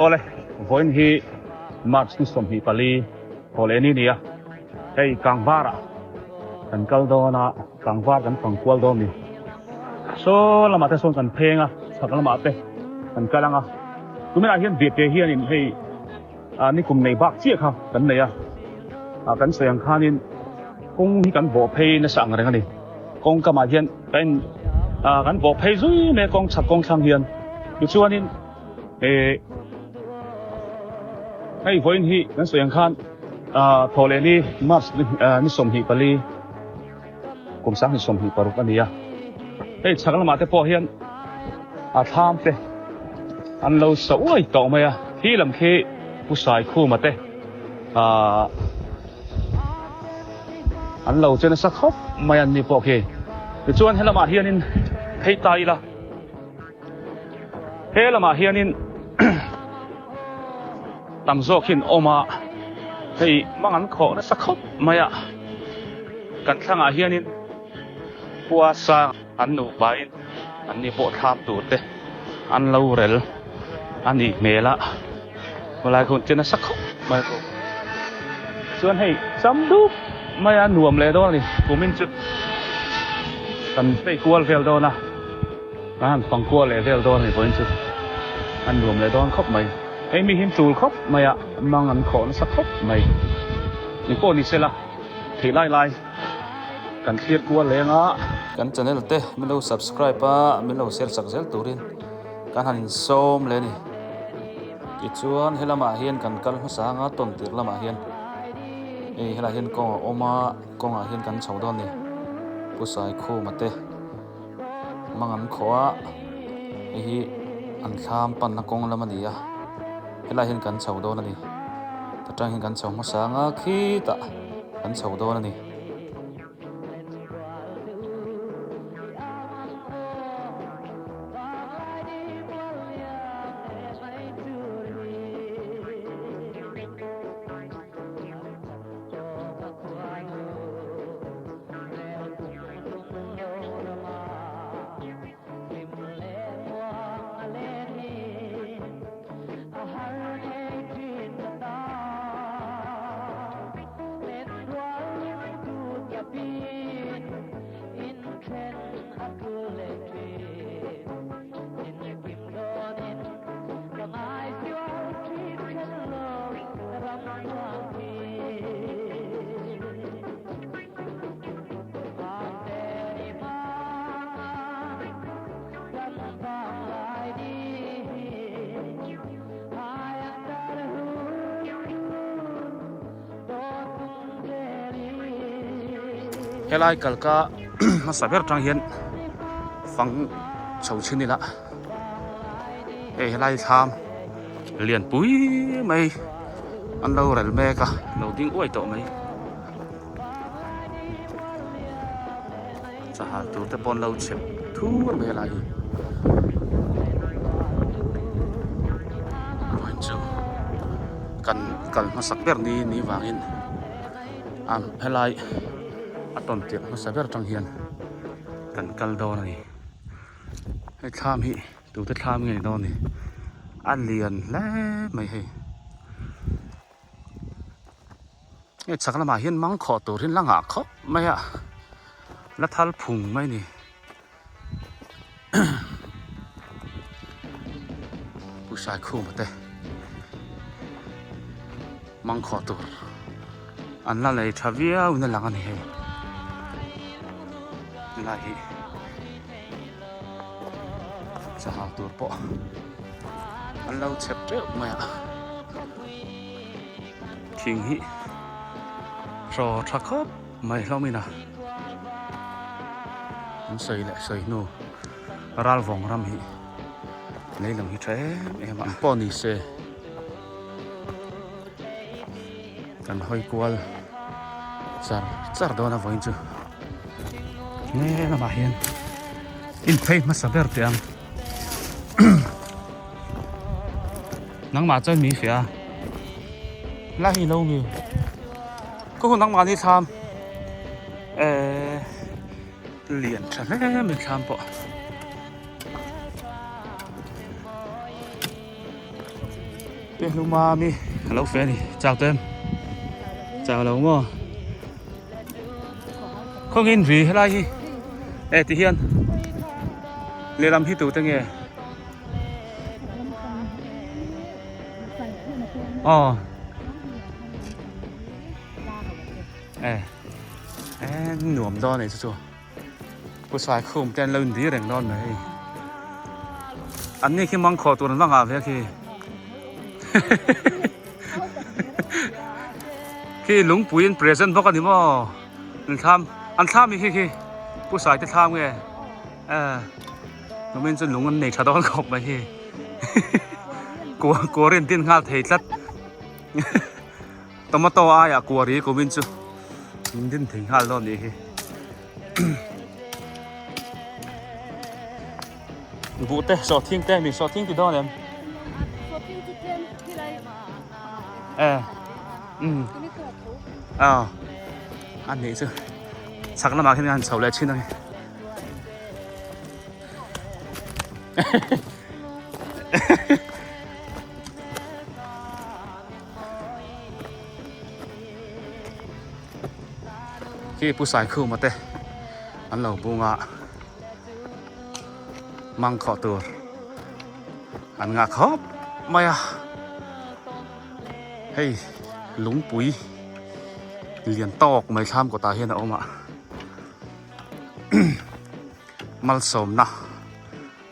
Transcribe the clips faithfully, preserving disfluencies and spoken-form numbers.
Awle, vawiin hi March ni sawmhih pali, Thawlehni ni a. Hei, kangvara. Kan kal dawn a, kangvar kan fangkual dawn ni. Saw lama te sawn kan pheng a, chhak lama te kan kal ang a. Tumena hian biate hianin hei, a, nikum nei bak chiah kha kan nei a. A, kan sawi ang khanin kawng hi kan bawh phei nasa ang reng a ni. Kawng kama hian kan, a, kan bawh phei zui mai kawng chhak kawng thlang hian. Tichuanin, e, hei vawiin hi kan sawi ang khan, a, Thawlehni March ni, a, ni sawmhnih pali, kum sang hnih sawmhnih paruk a ni a. Hei, chhak lama te pawh hian, a, thlam te an lo sa uai tawh mai a. Khi lam khi Pu Saikhuma te, a, an lo che nasa khawp mai a ni pawh khi. Tichuan, he lamah hianin phei ta ila. He lamah hianin tam zawk hi an awm a, hei, hmang an khawh nasa khawp mai a. Kan thlangah hianin Pu Asang an nuhmaiin an ni pawh thlam tur te an lo rel a nih hmel a. Khulai khun che nasa khawp mai. Chuan hei, cham dup mai a, nuam leh dawn a ni. Kumin chu kan phei kual vel dawn a. A han fang kual leh vel dawn a ni vawiin chu. A nuam leh dawn khawp mai. Hei mi hi an tul khawp mai a, hmang an khawh nasa khawp mai. Ni pawh ni sela, thei lai lai kan thlir kual leh ang a. Kan channel te min lo subscribe a, min lo share sak zel turin kan han insawm leh a ni. Tichuan, he lamah hian kan kal hmasa ang a, Tawntirh lamah hian. Hei, helai hian kawng a awm a, kawngah hian kan chho dawn a ni. Pu Saikhuma te hmang an khawh a, hei hi an thlam panna kawng lam a ni a. Helai hian kan chho dawn a ni. Hetang hian kan chho hmasa ang a, khitah kan chho dawn a ni. Helai kal ka hmasa ber aṭang hian fang chho chhin ila. Hei, helai thlam lian pui mai an lo rel mek a, lo ding uai tawh mai. Chahal tur te pawh an lo chhep thur mai a lai hi. Vawiin chu kan kal hmasak ber ni, ni vangin, a, helai a Tawntirh hmasa ber aṭang hian kan kal dawn a ni. Hei thlam hi tute thlam nge ni dawn a ni. A lian hle mai hei. Hei chhak lamah hian hmang khawh tur hian la ngah khawp mai a, la thal phung mai a ni. Pusai khum a te. Mangkho tur. An la lei thaviau na lang a ni hei. Lai hi. Sahau tur po. An lo chep peuh mai a. Thing hi. Ro tha khop mai hlawm ina. An soi le soi nu. Ral vawng ram hi. Lei lam hi tha em em a. Pawh ni se. Kan hoi kual char, char dawn a vawiin chu. Nge lamah hian in phei hmasa ber teh ang. Nangmah chuan mi fe a. La hi lo mi. Ka hun nangmah ni thlam. Eh, lian ṭha hle mai thlam pawh. Te hluma mi a lo fe a ni, chau tawh em? Chau lo maw? Khawnge in ri helai hi? E, ti hian. Lehlam hi tu te nge? Aw. E. E, nuam dawn e chu chu. Pusai khum ten lo in di reng dawn mai. An ni khi mangkho tur an va ngah ve khi. Khi lungpui in present bawk a ni maw? An thlam, an thlam hi khi khi. Pusai te thlam nge. A, numin chu lung an nei ṭha dawn khawp mai khi. Kua, kua rin din nghal thei tlat. Tomato aia kua ri kumin chu. Min din thei nghal dawn ni hi. Buh te, sawhthing te, mi sawhthing ti dawn em? E. Um. A. A ni chu. Chhak lamah khian an chho leh chin ang. Khi Pu Saikhuma te an lo bung a, mangkho tur an ngah khawp mai a. Hei, lungpui lian tawk mai thlam kawtah hian a awm a. Malsawmna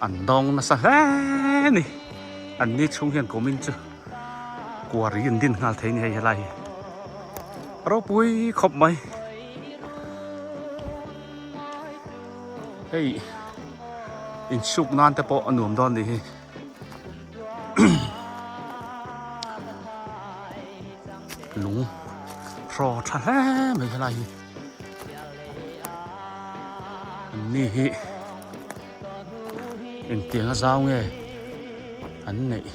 an dawng nasa hle a ni. An ni chhung hian kumin chu kua ri an din nghal thei a ni hei helai hi. Ropui khawp mai. Hei, insuk nan te pawh a nuam dawn a ni hi. Lung hraw ṭha hle mai helai hi. An ni hi engtiang a zau nge an neih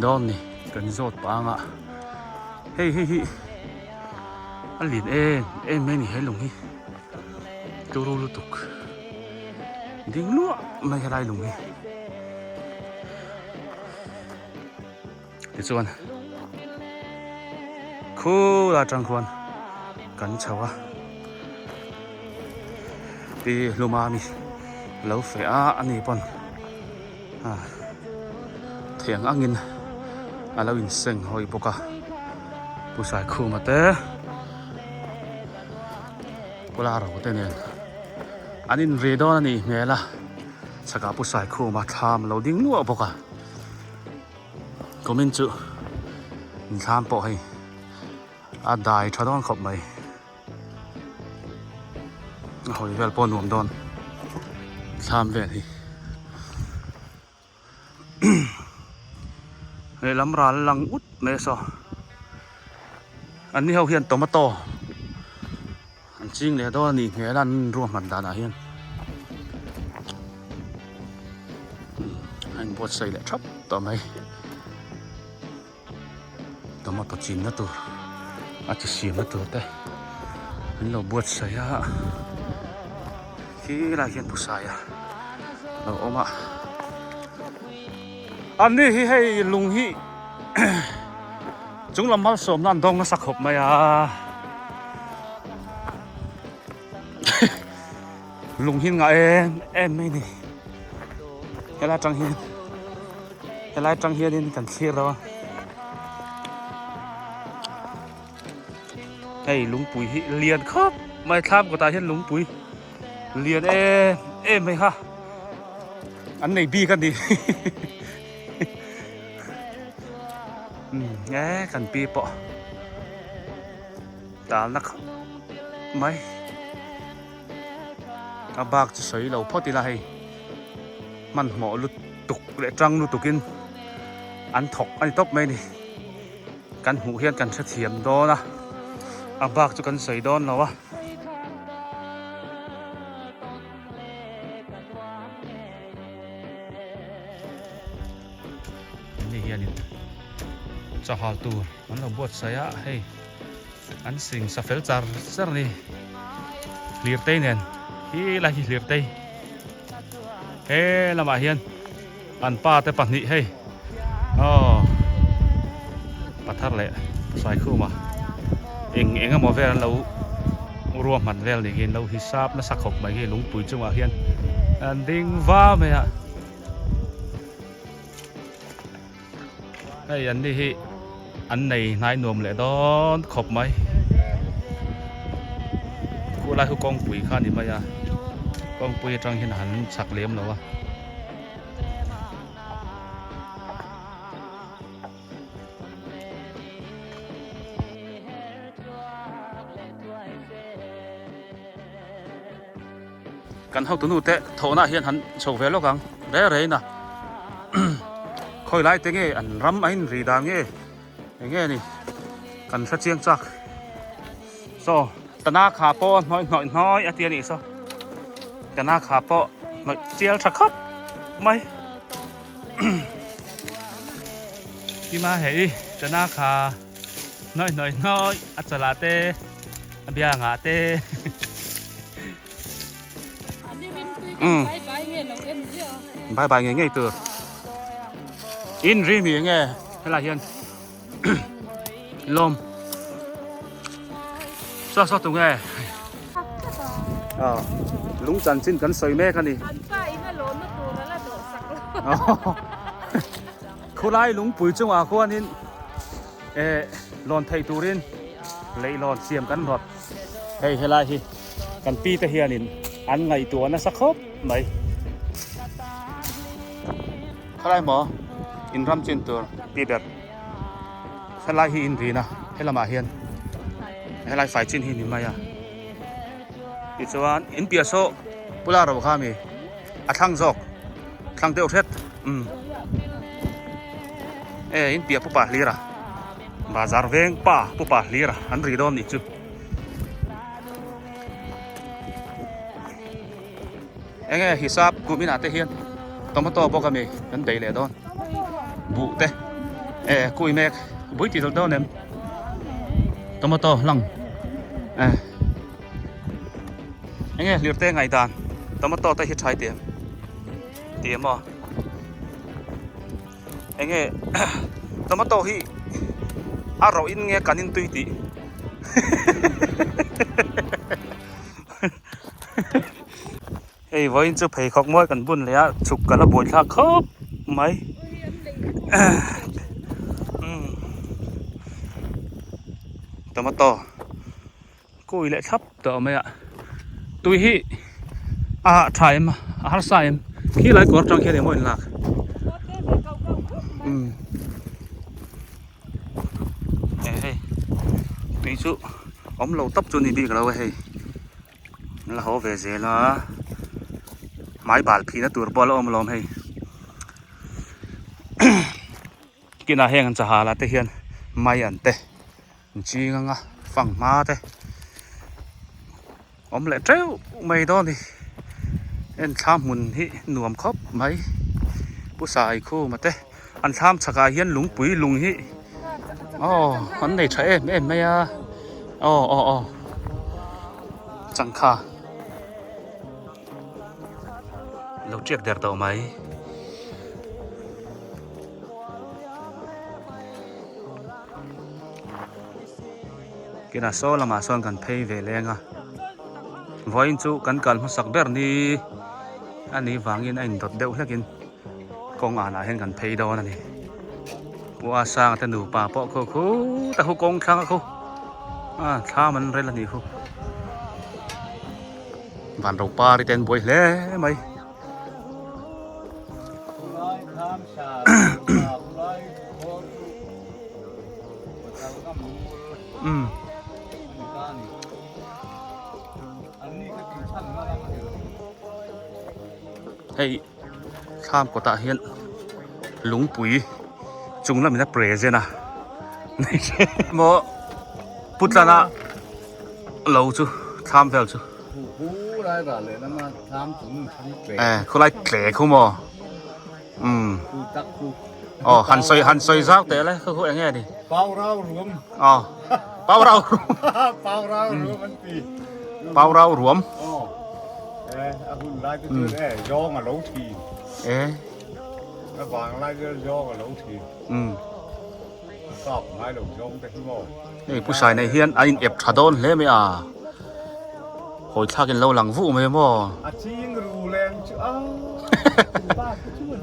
dawn ni kan zawt pah ang a. Hei, hei hi a lian em em mai a ni he lung hi. Turu lutuk. Ding luah mai helai lung hi. Tichuan, khu la aṭang khuan kan chho a. Ti hluma mi lo fe a, a ni pawn, a, theng angin a lo inseng hawi bawk a. Pu Saikhuma te, Pu Laro te nen an inri dawn a nih hmel a. Chhaka Pu Saikhuma thlam lo ding luah bawk a. Kumin chu in thlam pawh hei a dai ṭha dawn khawp mai. A hawi vel pawh nuam dawn thlam vel hi. Lehlam ral lang ut mai saw. An ni ho hian tomato an ching leh dawn a nih hmel a, an ruahman danah hian. A inbuatsaih leh thap tawh mai. Tomato chinna tur, a chi siamna tur te an lo buatsaih a. Khi lai hian Pu Saia lo awm a. An ni hi hei lung hi chunglam malsawmna an dawng nasa khawp mai a. Lung hi an ngah em em mai ni. Helai tang hian, helai tang hian in kan thlir dawn a. Hei, lungpui hi lian khawp mai, thlam kawtah hian lungpui lian em em mai ha. An nei bik a ni. Hmm, e, kan pi pawh. Talna khawp mai. A bak chu sawi lo phawt ila hei. Hmanhmawh lutuk leh tang lutukin an thawk a ni tawp mai ni. Kan hmuh hian kan hrethiam dawn a, a bak chu kan sawi dawn lo a. Ni hianin chahal tur an lo buatsaih a, hei, an sing sa fel char char ni. Hlirtei nen, hi lai hi Hlirtei. He lamah hian an pa te pahnih hei. Aw. Pathar leh Saikhuma. Eng, eng emaw vel an lo ruah hman vel ni hian lo hisap nasa khawp mai hi, lungpui chungah hian an ding va mai a. Hei, an ni hi an nei hnai nuam leh dawn khawp mai. Khu lai khu kawngpui kha ni mai a. Kawngpui atang hian a han chhak lem lo a. Kan hotunu te thawhna hian han chho ve lawk ang. Re re in a. Khawi lai te nge an ram a inri dan nge? Eng nge ni? Kan hre chiang chak. Saw, Tanakha pawh hnawih, hnawih, hnawih a ti a ni saw. Tanakha pawh hnawih chial ṭha khawp mai. Tima hei, Tanakha hnawih, hnawih, hnawih, a chala te, a bianga te. Mm. Bye bye ngei ngei tur. Inri mi nge, helai hian. Lawm. Saw saw tu nge. Aw. Lungchanchin kan sawi mek a ni. An pa in a lawmna tur a la dawhsak lo. Aw. Khulai lungpui chungah khuanin, eh, lawn theih turin leilawn siam kan rawt. Hei, helai hi kan pi te hianin an ngaihtuah nasa khawp mai. Khalai maw? In ram chin tur pi ber. Helai hi inri na, helamah hian. Helai fai chin hi ni mai a. Tichuan, in piah saw, pula ro kha mi. A thlang zawk. Thlang deuh hret. Um. E, in piah Pu Pahlir a. Bazar veng pa Pu Pahlir a. An ri dawn ni chu. Eng nge hisap kuminah te hian tomato bawk a mi, kan bei leh dawn. Buh te. E, kui mek. Bui ti dawn em. Tomato hlang. E. Eng nge Hlirte ngaihdan. Tomato te hi ṭha i ti em. Ti em aw. Eng nge tomato hi a rauh in nge kan in tui tih. Hei, vawiin chu pheikhawk mawi kan bun leh a, chhuk ka la buaithlak khawp mai. Hmm. Tomato. Kui leh thlap tawh mai a. Tui hi a ṭha em, a harsa em. Khi lai kawr aṭang khian emaw in lak. Hmm. E hei. Tui chu awm lo tawp chu ni bik lo e hei. La haw ve zel a. Mai bal phina tur pawh a la awm alawm hei. Kinah heng an chahal a te hian mai an te. An ching ang a, fanghma te. Awm leh teuh mai dawn ni. En thlam hmun hi nuam khawp mai. Pu Saikhuma te. An thlam chhakah hian lungpui lung hi. Aw, an nei ṭha em em mai a. Aw, aw, aw. Changkha. Lo ṭiak der tawh mai. Kinah saw lamah sawn kan phei ve leng a. Vawiin chu kan kal hmasak ber ni. A ni vangin a indawt deuh hlekin. Kong ana hin kan phei dawn a ni. Pu Asang te nupa po khu, khu, ta khu kong thlang khu. A, thlam an rel a ni khu. Van ro pa ri ten buai hle mai. Um. Hei, thlam kawtah hian lungpui chunglam in a present a. Maw, putlan a lo chu, thlam vel chu. Khu, khu lai ra le na ma thlam chung thlam tle. Eh, khu lai tle khu maw. Um. Khu tak khu. Aw, han sawi, han sawi zau teh le, khu, khu eng nge ni. Pau rau ruam. Aw. Pau rau ruam. Pau rau ruam an ti. Pau rau ruam. Aw. Eh, a hun lai te chu, eh, zawng a lo thi. Eh. A vang lai te zawng a lo thi. Um. Kap ngai lo zawng te hi maw. Ei, Pu Sai nei hian a inep ṭha dawn hle mai a. Hawi thlakin lo lang vuh mai maw. A ching ru leng chu a.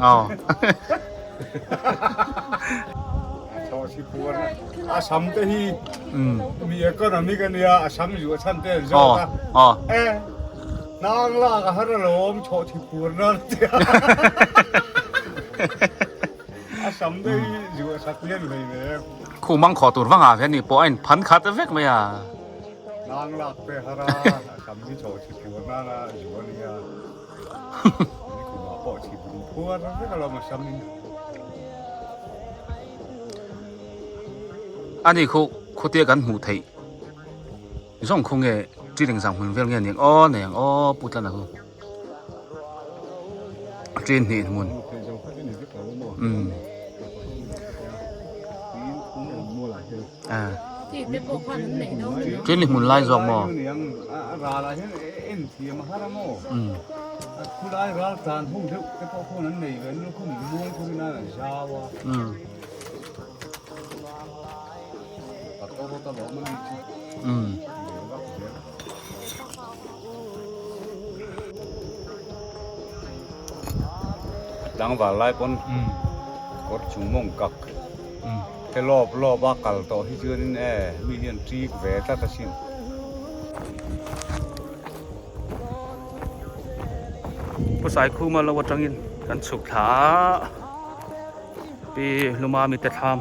Aw. A chawhchhi puar na. Assam te hi. Um. Mi economic a nia, Assam zuah chhan te zawk a. Aw. Aw. Eh. Nang lak a har a lawm chawhchhi puar na tia. Assam te hi zuah sak lian mai ne. Khu mang khaw tur vang a ve ni pawh a inphan khat vek mai a. Nang lak te har a, Assam hi chawhchhi puar na na zuah nia. Ni khu ma pawh chhi bung puar vek a lawm Assam in. A ni khu, khutia kan hmuh theih zawng khu nge, Ṭi Leng Zang hmun vel nge ni ang aw, ni ang aw, Pu Tlan a khu. Ṭi Hnih hmun. Um. A. Ṭi Hnih hmun lai zawk maw. Um. Um. Um. Tlangval lai pawn. Um. Kawr chung mawng kak. Um. He lawp lawp a kal tawh hi chuan in e, mi hian ṭik ve tlat a sin. Pu Saikhuma lo aṭangin kan chhuk thla a. Pi Hlumami te thlam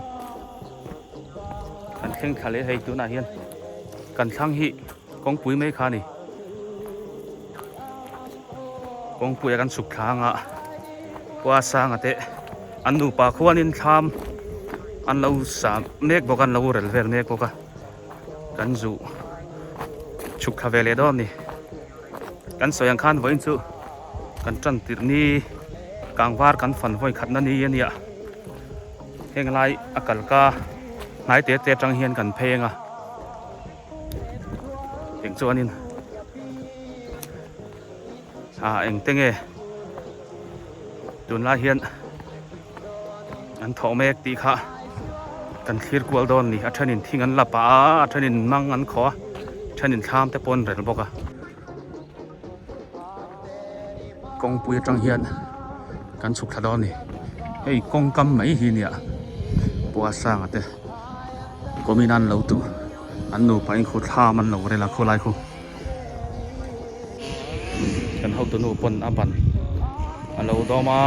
kan thleng thla leh hei tunah hian kan thlang hi kawngpui mai kha a ni. Kawngpuia kan chhuk thla ang a, Pu Asanga te an nupa khuanin thlam an lo sa mek bawk a, an lo rel vel mek bawk a. Kan zu chhuk thla ve leh dawn a ni. Kan sawi ang khan vawiin chu kan ṭan tirh ni, kangvar kan fan vawi khatna ni a nia. Heng lai a kal ka hnai tete aṭang hian kan phei ang a. Tiang chuanin, a, engte nge tunlai hian an thawh mek tih kha kan thlir kual dawn a ni. A ṭhenin thing an la pah a, a ṭhenin mang an khawh a, a ṭhenin thlam te pawh an rel bawk a. Kawngpui aṭang hian kan chhuk thla dawn a ni. Hei, kawng kam mai hi nia. Pu Asanga te kawmin an lo tu. An nupa in khu thlam an lo rel a, khulai khu. Kan hotunu pawn a ban a lo dawm a.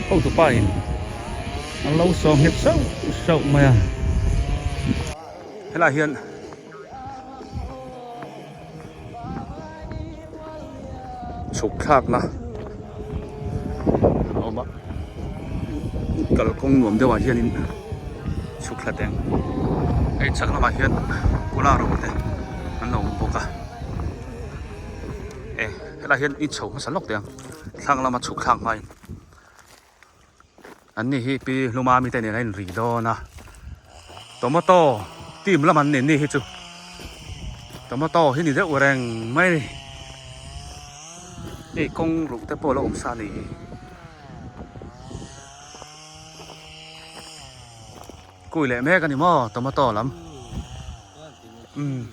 Hotupa in an lo sawm nghet sauh sauh mai a. Helai hian chhuk thlakna a awm a, kalkawng nuam deuhah hianin chhuk thla teng, hei chhak lamah hian pula ro te an lo awm bawk a. E, helai hian in chho hmasa lawk teh ang, thlang lama chhuk thlak hmain. Anni hi Pi Hlumami te nen a inri dawn a. Tomato, team lam an ni ni hi chu. Tomato hi ni deuh reng mai ni. Hei, kawng ruh te pawh a lo awm sa a ni. Kui leh mek a ni maw, tomato lam. Um.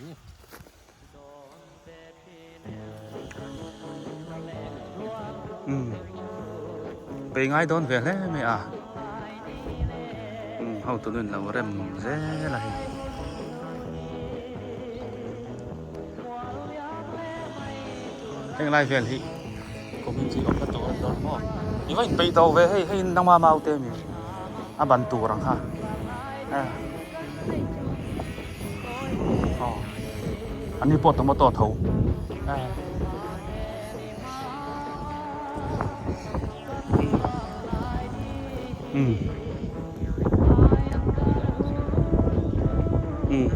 Um. Pei ngai dawn vel e mei a. Hmm, hau tunu in lo rem zel a hi. Heng lai vel hi. Community of the tour dawn maw. I vaih in pei tau ve hei, hei nangma mau te mi. A ban tur ang ha. A. Aw. An ni po tomato tho. A. Hmm. Hmm.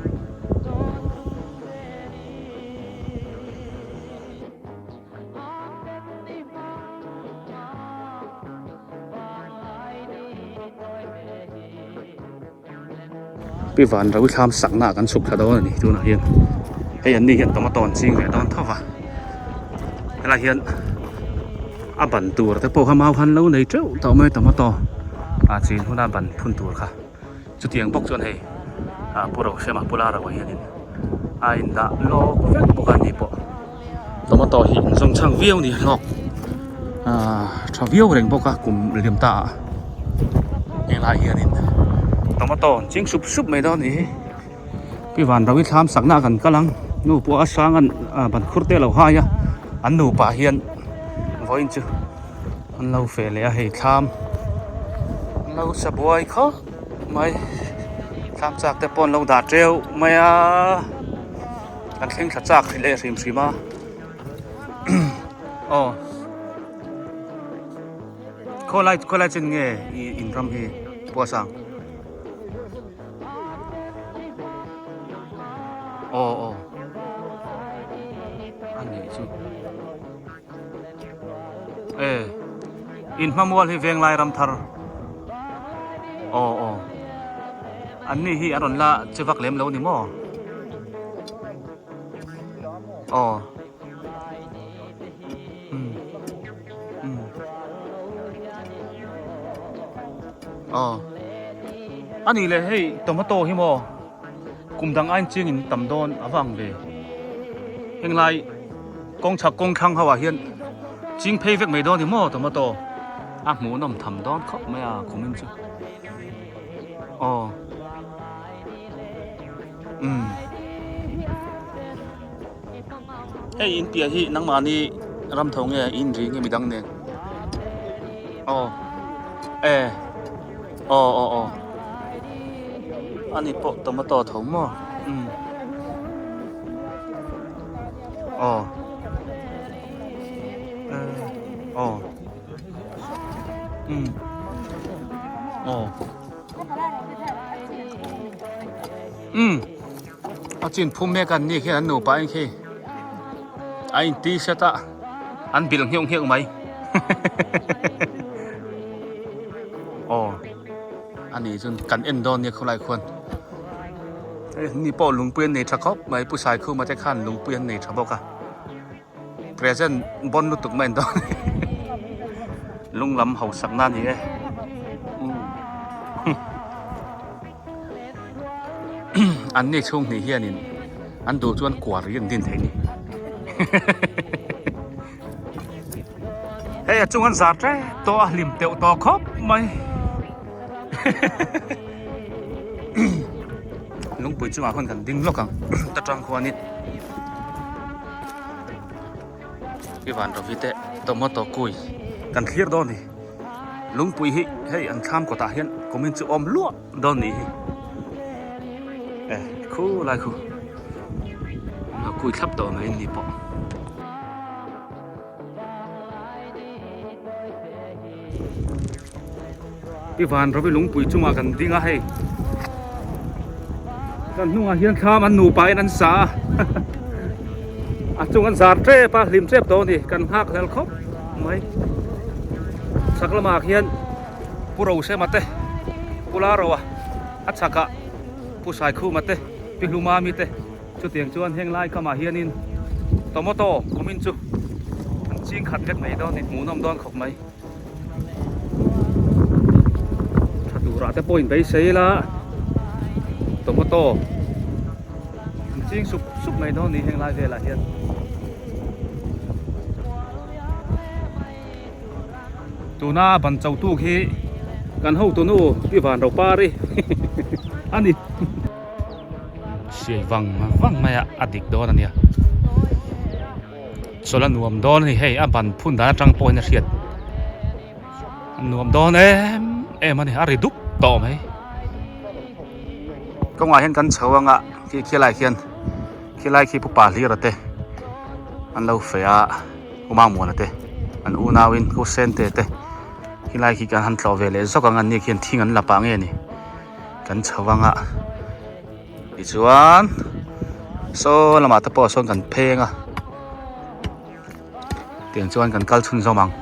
Pi Vanrau i thlam sakna kan suk kha dawn a ni, tuna hian. Hei an ni hian tomato an ching ve dawn tho va. Helai hian a ban tur te pawh kha mau han lo nei teuh tawh mai tomato. A chin huna ban phun tur kha. Chutiang bawk chuan hei, a, Pu Rosema, Pu Larau a hianin a indah lawk vek bawk a ni pawh. Tomato hi zawng chhang viau ni hlawk. A, ṭha viau reng bawk a, kum liam ta a. Helai hianin tomato ching sup sup mai dawn a ni hi. Pi Vanrau i thlam sakna kan kal ang. Nu pawh a sang an, a, ban khur te lo hai a. An nupa hian vawiin chu an lo fe leh a hei thlam. An lo sa buai khawp mai. Thlam chak te pawh an lo dah teuh mai a. Kan thleng thla chak hri leh hrim hrim a. Aw. Khawlai, khawlai chen nge i, in ram hi puasang. Aw, aw. A ni chu. E, in hmamual hi Venglai ram thar. Aw, aw. An ni hi an rawn la chevak lem lo ni maw? Aw. Hmm. Hmm. Aw. A ni le hei, tomato hi maw? Kum dang aiin chingin tam dawn a vang ve. Heng lai kawng chhak kawng thlang ho ah hian ching phei vek mai dawn ni maw tomato? A hmuhnawm tham dawn khawp mai a, kumin chu. Aw. Um. Hei, in piah hi nangmahni ram tho nge, in ri nge, midang nen? Aw. E. Aw, aw, aw. A ni pawh tomato tho maw? Um. Aw. E. Aw. Um. Aw. Um. A chin phum mek an ni khi an nupa in khi. A in ti se ta. An bil ngheuh ngheuh mai. Aw. A ni chun kan en dawn nia khulai khuan. E, ni pawh lungpui an nei ṭha khawp mai, Pu Saikhu mate khan lungpui an nei ṭha bawk a. Present bon lutuk mai an dawn. Lunglam hausakna ni e. Um. An ni chhung hnih hianin an duh chuan kual ri an din thei ni. Hei, a chung an zar ṭe tawh a, hlim teuh tawh khawp mai. Lungpui chungah khawn kan ding lawk ang. Ta ṭang khuanin. Pi Vanrau hi te, tomato kui kan thlir dawn ni. Lungpui hi, hei, an thlam kawtah hian kumin chu awm luah dawn ni hi. E, khu lai khu. Lo kui thlap tawh mai ni pawh. Pi Vanrau i lungpui chungah kan ding a hei. Kan hnungah hian thlam an nupa in an sa a. A chung an zar ṭep a, hlim ṭep tawh a ni, kan nghak hlel khawp mai. Chhak lamah khian Pu Rosema te, Pu Larau a, a chhakah Pu Saikhuma te, Pi Hlumami te. Chutiang chuan heng lai kamah hianin tomato kumin chu an ching khat vek mai dawn ni, hmuhnawm dawn khawp mai. Ṭha turah te pawhin beisei ila, tomato an ching sup sup mai dawn ni heng lai velah hian. Tuna ban chau tuk hi kan hotonu, Pi Vanrau Pari. Ani. Sia vang, vang mai a, a dik dona nia. Sula nuam dona ni hei, a ban phun dana trang po hin a hriat. Nuam dona em, em ani, a ri duk to mai. Ko nga hian kan chau anga, khi, khi lai hian. Khi lai khi Pu Pahlir a te. An lo fe a, Pu Mamuan a te. An unau in, Pu Sente te. Khi lai khi kan han tlawh ve leh zawk ang an ni khian thing an la pah nge ni. Kan chho ang a. Tichuan, saw lamah te pawh sawn kan pheng a. Tiang chuan kan kal chhunzawm ang.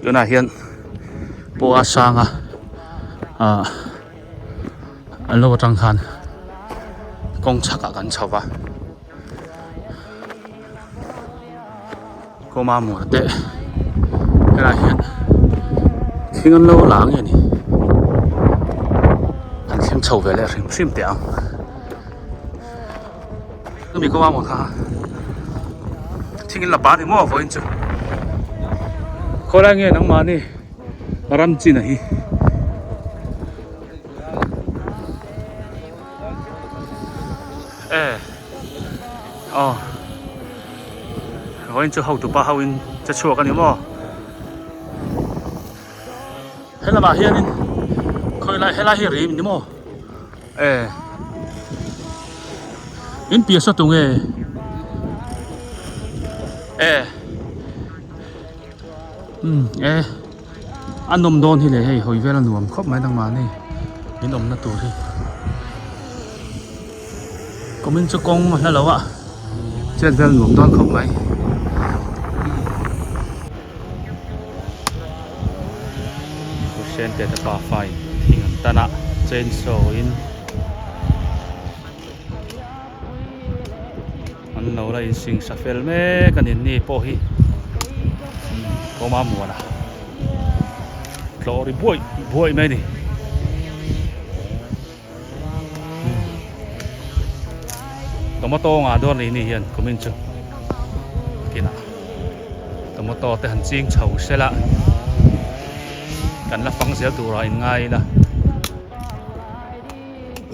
Tunah hian pawh a sang a, a, a lo aṭang khan kawng chhakah kan chho va. Ko Mamuan a te, helai hian thing an lo la nge ni. An thleng chho ve leh hrim hrim teh ang. Numi Ko Mamuan kha. Thing in la pah ni maw vawiin chu. Khawlai nge nangmahni ram chin a hi. E. Aw. Vawiin chu hotupa ho in che chhuak a ni maw? Helamah hianin, khawlai, helai hi rim ni maw? E. In piah sa tung e. E. Um, e. A nawm dawn hi leh hei, hawi vel a nuam khawp mai nangmahni. In awmna tur hi. Kumin chu kawng a hla lo a. Chet vel nuam dawn khawp mai. Pu Sente te pa fai. Thing an tan a. Chainsaw in. An lo la insingsa fel mek a ni ni pawh hi. Ko Mamuan a. Tlawh ri buai, buai mai ni. Tomato nga dawn ni ni hian, kumin chu. Kina. Tomato te han ching chho sela. Kan la fang zel tura inngai la.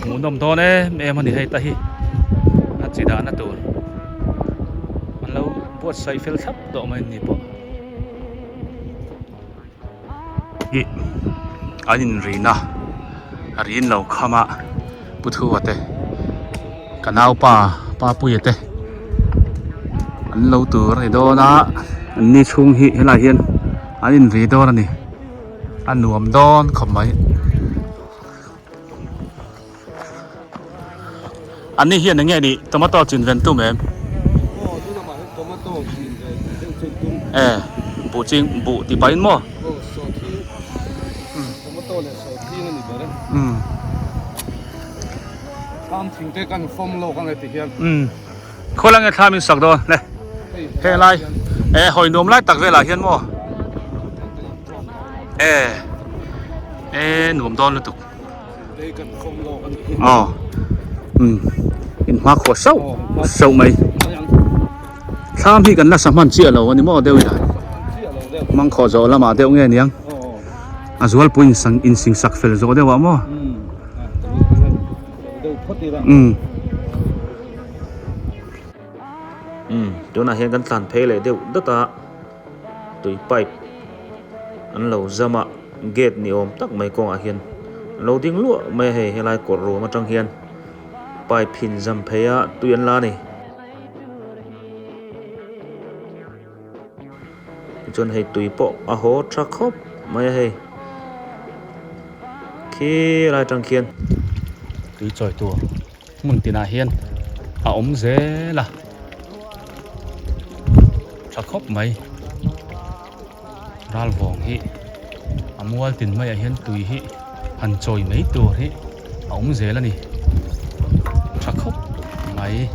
Hmuhnawm dawn em em a ni hei ta hi. A chi dahna tur. An lo buatsaih fel thlap tawh mai ni pawh. Hi, an inrina. A rin lo kham a. Pu Thu a te. Ka naupa, Pa Pui a te. An lo tur a ni dawn a. An ni chhung hi, helai hian. An inri dawn a ni. A nuam dawn khawp mai. An ni hian eng nge ni tomato chin ven tum em? Aw, tuna mah hian tomato chin ven deuh chuan tum. E, buh ching, buh tih pahin maw? Aw, sawhthing. Hmm. Tomato leh sawhthing a ni ber e. Hmm. Thlam thingte kan fawm lo kha nge ti hian. Hmm. Khawlai nge thlam in sak dawn le. Hei, helai. E, hawi nuam lai tak velah hian maw? E. E, nuam dawn lutuk. Aw. Um. Inhma khawh sauh, sauh mai. Thlam hi kan la sa hman chiah lo a ni maw deuh ila. Mangkhaw zawh lamah deuh nge niang. A zualpui insang, insingsak fel zawh deuh ah maw. Um. Um, tunah hian kan tlan phei leh deuh dawt a, tui pipe an lo zam a, gate ni awm tak mai kawngah hian an lo ding luah mai a hei, helai kawr ruam aṭang hian pipe hin zam phei a, tui an la a ni. Tichuan hei tui pawh a haw ṭha khawp mai a hei. Khi lai aṭang khian tui chawi tur hmun tinah hian a awm zel a. Ṭha khawp mai. Ralvawng hi a mual tin mai ah hian tui hi han chawi mai tur hi a awm zel a ni. Ṭha khawp mai.